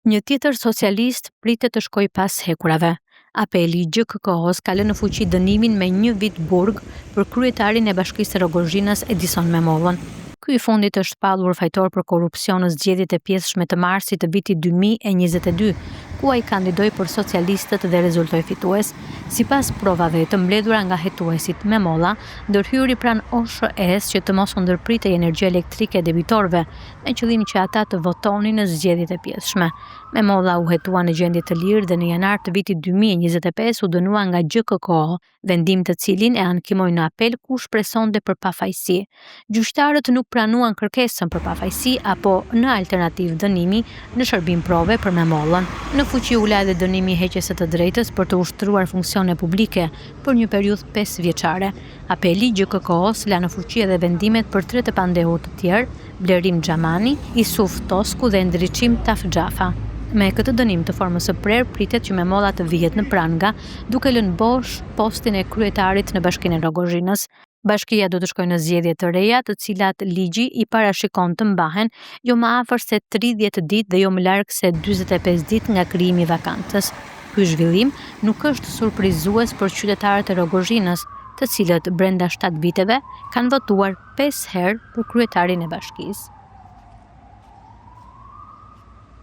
Një tjetër socialist pritet të shkojë pas hekurave. Apeli i GJKKO-së ka lënë në fuqi dënimin me një vit burg për kryetarin e Bashkisë së Rrogozhinës, Edison Memollën. Ky i fundit është shpallur fajtor për korrupsion në zgjedhjet e pjesshme të marsit të vitit 2022, ku ai kandidoi për socialistët dhe rezultoi fitues. Sipas provave të mbledhura nga hetuesit, Memolla ndërhyri pranë OSHEE-së që të mos u ndërpritej energjia elektrike debitorëve, me qëllim që ata të votonin në zgjedhjet e pjesshme. Memolla u hetua në gjendje të lirë dhe në janar të vitit 2025 u dënua nga GJKKO, vendim të cilin e ankimoi në apel ku shpresonte për pafajësi. Gjyqtarët nuk pranuan kërkesën për pafajësi apo në alternativë dënimi në shërbim prove për Memollën. Në fuqi u la edhe dënimi i heqjes së të drejtës për të ushtruar funksione publike për një periudhë 5 vjeçare. Apeli i GJKKO-së la në fuqi edhe vendimet për tre të pandehur të tjerë, Blerim Xhamani, Isuf Tosku dhe Ndriçim Tafxhafa. Me këtë dënim të formës së prerë pritet që Memolla të vihet në pranga, duke lënë bosh postin e kryetarit në Bashkinë e Rrogozhinës. Bashkia do të shkojë në zgjedhje të reja, të cilat ligji i parashikon të mbahen jo më afër se 30 ditë dhe jo më larg se 45 ditë nga krijimi i vakancës. Ky zhvillim nuk është surprizues për qytetarët e Rrogozhinës, të cilët brenda 7 viteve kanë votuar 5 herë për kryetarin e bashkisë.